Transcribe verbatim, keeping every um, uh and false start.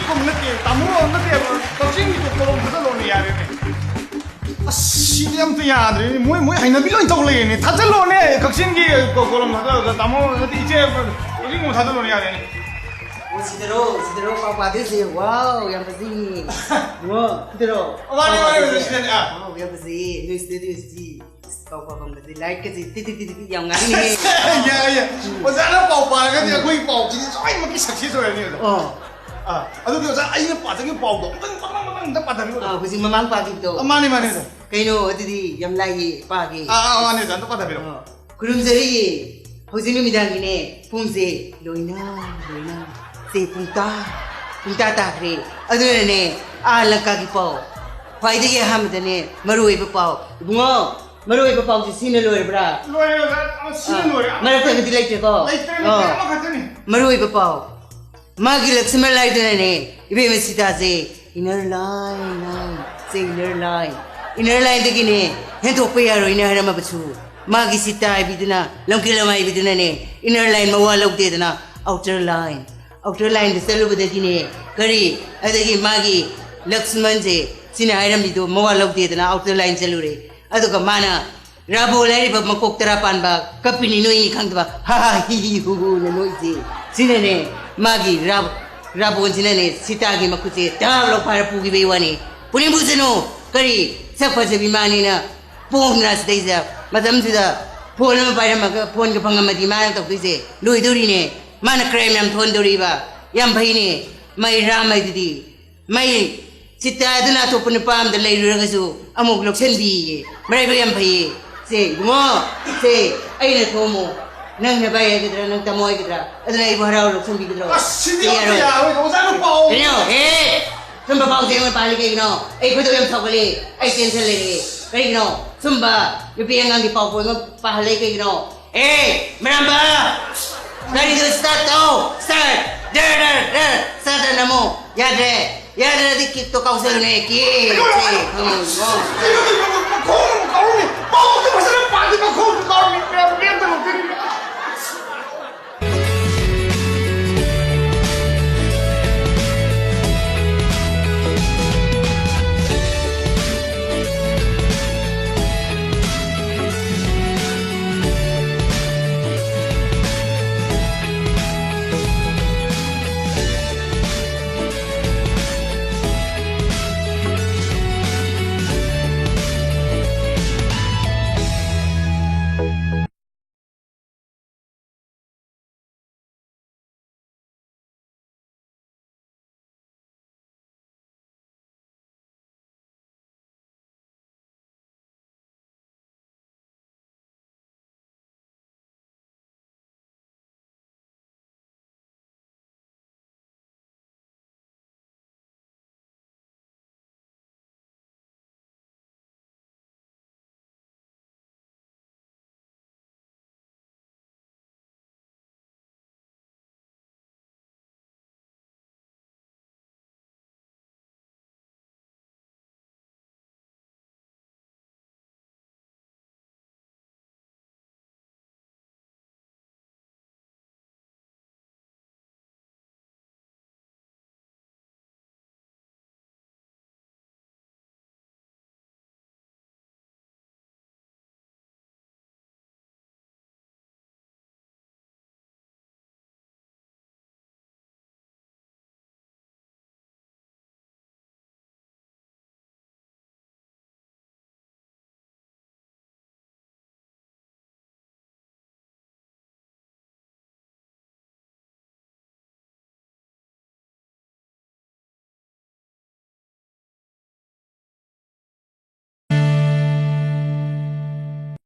ꯀꯨꯝ ꯅꯠꯇꯦ, ꯇꯥꯃꯣ ꯅꯠꯇꯦꯕ, ꯀꯛꯆꯤꯡꯒꯤꯗꯣ ꯀꯣꯂꯣꯝ ꯊꯥꯖꯜꯂꯣꯅꯦ ꯌꯥꯔꯦꯅꯦ꯫ ꯑꯁ, ꯁꯤꯗꯤ ꯑꯝꯇ ꯌꯥꯗ꯭ꯔꯦꯅꯦ꯫ ꯃꯣꯏ, ꯃꯣꯏ ꯍꯩꯅꯕꯤ ꯂꯣꯏ ꯇꯧ ꯂꯩꯔꯦꯅꯦ꯫ ꯊꯥꯖꯜꯂꯣꯅꯦ, ꯀꯛꯆꯤꯡꯒꯤ ꯀꯣ-, ꯀꯣꯂꯣꯝ ꯊꯥꯖꯜꯂꯣ꯫ ꯇꯥꯃꯣ ꯅꯠꯇꯦ, ꯏꯆꯦ, ꯀꯛꯆꯤꯡ ꯀꯣꯂꯣꯝ ꯊꯥꯖꯜꯂꯣꯅꯦ ꯌꯥꯔꯦꯅꯦ꯫ ꯑꯣ, ꯁꯤꯗꯔꯣ, ꯁꯤꯗꯔꯣ, ꯄꯥꯎ ꯄꯥꯗꯣꯏꯁꯦ꯫ ꯋꯥꯎ, ꯌꯥꯝ ꯐꯖꯩꯌꯦ꯫ ꯋꯥ, ꯁꯤꯗꯔꯣ? ꯃꯥꯅꯦ, ꯃꯥꯅꯦ, ꯄꯥꯎ ꯄꯥꯗꯣꯏꯁꯦ꯫ ꯁꯤꯗꯅꯦ꯫ ꯑꯥ꯫ ꯋꯥꯎ, ꯌꯥꯝ ꯐꯖꯩꯌꯦ꯫ ꯅꯣꯏ ꯁꯤꯗꯗꯤ ꯍꯧꯖꯤꯛꯇꯤ ꯄꯥꯎ ꯄꯥꯐꯝꯒꯁꯦ, ꯂꯥꯏꯠꯀꯁꯦ ꯇꯤꯛ ꯇꯤꯛ ꯇꯤꯛ ꯇꯤꯛ ꯌꯥꯝ ꯉꯥꯡꯅꯤꯡꯉꯦ꯫ ꯌꯥꯏ, ꯌꯥꯏ꯫ ꯑꯣꯖꯥꯅ ꯄꯥꯎ ꯄꯥꯔꯒꯗꯤ ꯑꯩꯈꯣꯏꯒꯤ ꯄꯥꯎꯁꯤꯗꯤ ꯂꯣꯏꯅꯃꯛꯀꯤ ꯁꯛꯁꯦꯁ ꯑꯣꯏꯔꯅꯤ ꯑꯣꯖꯥ꯫ ꯑꯣ꯫ ꯑꯥ, ꯑꯗꯨꯗꯤ ꯑꯣꯖꯥ ꯑꯩꯅ ꯄꯥꯖꯈꯤꯕ ꯄꯥꯎꯗꯣ ꯑꯃꯨꯛꯇꯪ ꯃꯃꯥꯡ ꯃꯃꯥꯡ ꯑꯝꯇ ꯄꯥꯊꯕꯤꯔꯛꯑꯣ꯫ ꯑꯥ, ꯍꯧꯖꯤꯛ ꯃꯃꯥꯡ ꯄꯥꯈꯤꯕꯗꯣ꯫ ꯑꯥ, ꯃꯥꯅꯦ, ꯃꯥꯅꯦ ꯑꯣꯖꯥ꯫ ꯀꯩꯅꯣ ꯑꯗꯨꯗꯤ ꯌꯥꯝ ꯂꯥꯏꯌꯦ, ꯄꯥꯒꯦ꯫ ꯑꯥ, ꯑꯥ, ꯃꯥꯅꯦ ꯑꯣꯖꯥ, ꯑꯝꯇ ꯄꯥꯊꯕꯤꯔꯛꯑꯣ꯫ ꯑꯥ꯫ ꯈꯨꯔꯨꯝꯖꯔꯤꯌꯦ꯫ ꯍꯧꯖꯤꯛ ꯅꯨꯃꯤꯗꯥꯡꯒꯤꯅꯦ ꯄꯨꯡꯁꯦ ꯂꯣꯏꯅ, ꯂꯣꯏꯅ ꯁꯦ ꯄꯨꯡ ꯇꯥ, ꯄꯨꯡ ꯇꯥ ꯇꯥꯈ꯭ꯔꯦ꯫ ꯑꯗꯨꯅꯅꯦ ꯑꯥ ꯂꯪꯀꯥꯒꯤ ꯄꯥꯎ ꯈ꯭ꯋꯥꯏꯗꯒꯤ ꯑꯍꯥꯟꯕꯗꯅꯦ ꯃꯔꯨ ꯑꯣꯏꯕ ꯄꯥꯎ꯫ ꯏꯕꯨꯡꯉꯣ, ꯃꯔꯨ ꯑꯣꯏꯕ ꯄꯥꯎꯁꯦ ꯁꯤꯅ ꯂꯣꯏꯔꯕ꯭ꯔꯥ? ꯂꯣꯏꯔꯦ ꯑꯣꯖꯥ꯫ ꯑꯥ, ꯁꯤꯅ ꯑꯥ, ꯂꯣꯏꯔꯦ꯫ ꯃꯔꯛꯇꯒꯗꯤ ꯂꯩꯇ꯭ꯔꯦꯀꯣ? ꯂꯩꯇ꯭ꯔꯦ, ꯑꯥ, ꯂꯩꯇ꯭ꯔꯦ, ꯑꯃꯈꯛꯇꯅꯤ꯫ ꯃꯔꯨ ꯑꯣꯏꯕ ꯄꯥꯎ꯫ ꯃꯥꯒꯤ ꯂꯛꯁꯃꯟ ꯂꯥꯏꯗꯨꯅꯅꯦ ꯏꯕꯦꯝꯃ ꯁꯤꯇꯥꯁꯦ inner line ꯍꯥꯏ, ꯁꯦ inner line, inner lineꯗꯒꯤꯅꯦ ꯍꯦꯟꯗꯣꯛꯄ ꯌꯥꯔꯣꯏꯅ ꯍꯥꯏꯔꯝꯃꯕꯁꯨ ꯃꯥꯒꯤ ꯁꯤꯇꯥ ꯍꯥꯏꯕꯤꯗꯨꯅ, ꯂꯝꯀꯦꯜ ꯂꯃꯥꯏꯕꯤꯗꯨꯅꯅꯦ inner line ꯃꯋꯥ ꯂꯧꯗꯦꯗꯅ outer line, outer lineꯗ ꯆꯠꯂꯨꯕꯗꯒꯤꯅꯦ ꯀꯔꯤ, ꯑꯗꯒꯤ ꯃꯥꯒꯤ ꯂꯛꯁꯃꯟꯁꯦ ꯁꯤꯅ ꯍꯥꯏꯔꯝꯃꯤꯗꯣ ꯃꯋꯥ ꯂꯧꯗꯦꯗꯅ outer line ꯆꯠꯂꯨꯔꯦ꯫ ꯑꯗꯨꯒ ꯃꯥꯅ ꯔꯥꯕꯣꯟ ꯍꯥꯏꯔꯤꯕ ꯃꯀꯣꯛ ꯇꯔꯥ ꯄꯥꯟꯕ ꯀꯞꯄꯤꯅꯤ ꯅꯣꯏꯅꯤ ꯈꯪꯗꯕ, ꯍꯥ ꯍꯥ ꯍꯤ ꯍꯤ ꯍꯨ ꯍꯨꯅ ꯅꯣꯛꯏꯁꯦ꯫ ꯁꯤꯅꯅꯦ ꯃꯥꯒꯤ ꯔꯥ-, ꯔꯥꯕꯣꯟꯁꯤꯅꯅꯦ ꯁꯤꯇꯥꯒꯤ ꯃꯈꯨꯠꯁꯦ ꯇꯥꯞ ꯂꯧ ꯐꯥꯔ ꯄꯨꯈꯤꯕꯩ ꯋꯥꯅꯤ꯫ ꯄꯨꯅꯤꯡꯕꯨꯁꯅꯨ, ꯀꯔꯤ ꯁꯛ ꯐꯖꯕꯤ ꯃꯥꯅꯤꯅ ꯄꯣꯡꯗꯅ ꯁꯤꯗꯩꯁꯤꯗ ꯃꯇꯝꯁꯤꯗ ꯐꯣꯟ ꯑꯃ ꯄꯥꯏꯔꯝꯃꯒ ꯐꯣꯟꯒ ꯐꯪꯉꯝꯃꯗꯤ ꯃꯥꯅ ꯇꯧꯗꯣꯏꯁꯦ ꯂꯣꯏꯗꯣꯔꯤꯅꯦ꯫ ꯃꯥꯅ ꯀ꯭ꯔꯥꯏꯝ ꯌꯥꯝ ꯊꯣꯛꯍꯟꯗꯧꯔꯤꯕ꯫ ꯌꯥꯝ ꯐꯩꯅꯦ ꯃꯥꯏ ꯔꯥꯝ ꯍꯥꯏꯗꯨꯗꯤ꯫ ꯃꯩ ꯆꯤꯠꯇ ꯑꯗꯨꯅ ꯑꯇꯣꯞꯄ ꯅꯨꯄꯥ ꯑꯃꯗ ꯂꯩꯔꯨꯔꯒꯁꯨ ꯑꯃꯨꯛ ꯂꯧꯁꯟꯕꯤꯌꯦ꯫ ꯃꯔꯥꯏꯕꯛ ꯌꯥꯝ ꯐꯩꯌꯦ꯫ ꯁꯦ, ꯏꯕꯨꯡꯉꯣ, ꯁꯦ, ꯑꯩꯅ ꯊꯣꯝꯃꯣ꯫ ꯅꯪ ꯅꯕꯥꯏ ꯍꯥꯏꯒꯗ꯭ꯔꯥ, ꯅꯪ ꯇꯥꯃꯣ ꯍꯥꯏꯒꯗ꯭ꯔꯥ? ꯑꯗꯨꯅ ꯑꯩꯕꯨ ꯍꯔꯥꯎ ꯂꯧꯁꯟꯕꯤꯒꯗ꯭ꯔꯣ? ꯑꯁ, ꯁꯤꯗꯤ ꯁꯤ ꯑꯝꯇ ꯌꯥꯔꯣꯏ꯫ ꯌꯥꯔꯣꯏ꯫ ꯑꯣꯖꯥꯅ ꯄꯥꯎ꯫ ꯀꯩꯅꯣ? ꯑꯦ! ꯁꯨꯝꯕ ꯄꯥꯎꯁꯦ ꯑꯩꯉꯣꯟꯗ ꯄꯥꯍꯜꯂꯤ ꯀꯩꯒꯤꯅꯣ? ꯑꯩ ꯈꯣꯏꯗꯧ ꯌꯥꯝ ꯁꯥꯎꯒꯠꯂꯦ꯫ ꯑꯩ ꯇꯦꯟꯁꯟ ꯂꯩꯔꯦ꯫ ꯀꯩꯒꯤꯅꯣ? ꯁꯨꯝꯕ ꯅꯨꯄꯤ ꯑꯉꯥꯡꯒꯤ ꯄꯥꯎ ꯀꯣꯏꯃ ꯄꯥꯍꯜꯂꯦ ꯀꯩꯒꯤꯅꯣ? ꯑꯦ, ꯃꯔꯥꯝꯕ! ꯒꯥꯔꯤꯗꯣ start ꯇꯧ! Start! ꯗꯔ, ꯗꯔ, ꯗꯔ! Start ꯅꯝꯃꯣ! ꯌꯥꯗ꯭ꯔꯦ! ꯌꯥꯗ꯭ꯔꯗꯤ ꯀꯤꯛꯇꯣ ꯀꯥꯎꯁꯜꯂꯨꯅꯦ! ꯀꯤꯛ! ꯁꯦ, ꯈꯪꯉꯣ, ꯏꯕꯨꯡꯉꯣ! ꯃꯈꯣꯡ ꯀꯥꯎꯔꯝꯃꯤ! ꯄꯥꯎꯗꯣ ꯐꯖꯅ ꯄꯥꯗꯦ, ꯃꯈꯣꯡꯁꯨ ꯀꯥꯎꯔꯝꯃꯤ! ꯃꯌꯥꯝ ꯂꯦꯞꯇ ꯂꯧꯗꯣꯔꯤꯕꯅꯤ!